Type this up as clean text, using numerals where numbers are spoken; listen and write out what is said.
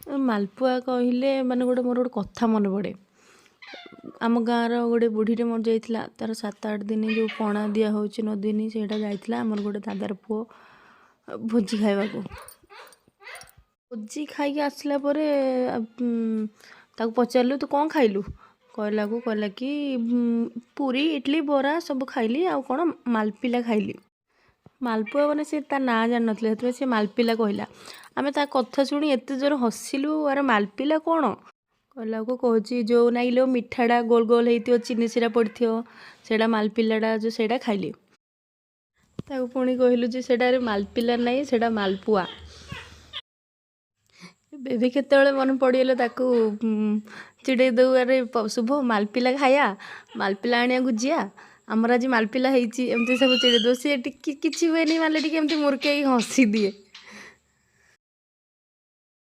ମାଲପୁଆ କହିଲେ ମାନେ ଗୋଟେ ମୋର ଗୋଟେ କଥା ମନେ ପଡ଼େ। ଆମ ଗାଁର ଗୋଟେ ବୁଢ଼ୀଟେ ମରିଯାଇଥିଲା। ତାର 7-8 ଦିନ ଯେଉଁ ପଣା ଦିଆ ହେଉଛି, 9 ଦିନ, ସେଇଟା ଯାଇଥିଲା ଆମର ଗୋଟେ ଦାଦାର ପୁଅ ଭୋଜି ଖାଇବାକୁ। ଭୋଜି ଖାଇକି ଆସିଲା ପରେ ତାକୁ ପଚାରିଲୁ, ତୁ କ'ଣ ଖାଇଲୁ? କହିଲାକୁ କହିଲା କି ପୁରୀ, ଇଡ଼ଲି, ବରା ସବୁ ଖାଇଲି, ଆଉ କ'ଣ ମାଲପିଲା ଖାଇଲି। ମାଲପୁଆ ମାନେ ସେ ତା ନାଁ ଜାଣିନଥିଲା, ସେଥିପାଇଁ ସେ ମାଲପିଲା କହିଲା। ଆମେ ତା କଥା ଶୁଣି ଏତେ ଜୋର ହସିଲୁ। ଆରେ, ମାଲପିଲା କ'ଣ କହିଲାକୁ କହୁଛି, ଯେଉଁ ନାଇଁ ଲୋ, ମିଠାଟା ଗୋଲ ଗୋଲ ହେଇଥିବ, ଚିନି ସିରା ପଡ଼ିଥିବ, ସେଇଟା ମାଲପିଲାଟା ଯେଉଁ, ସେଇଟା ଖାଇଲି। ତାକୁ ପୁଣି କହିଲୁ ଯେ ସେଇଟାରେ ମାଲପିଲା ନାହିଁ, ସେଇଟା ମାଲପୁଆ। ଏବେ ବି କେତେବେଳେ ମନେ ପଡ଼ିଗଲେ ତାକୁ ଚିଡ଼େଇ ଦେଉ, ଆରେ ଶୁଭ, ମାଲପିଲା ଖାଇବା, ମାଲପିଲା ଆଣିବାକୁ ଯିବା, ଆମର ଆଜି ମାଲପିଲା ହେଇଛି, ଏମିତି ସବୁ ଚିଡ଼େଇ ଦେଉ। ସିଏ ଟିକେ କିଛି ହୁଏନି, ମାନେ ଟିକେ ଏମିତି ମୁରୁକେଇକି ହସି ଦିଏ।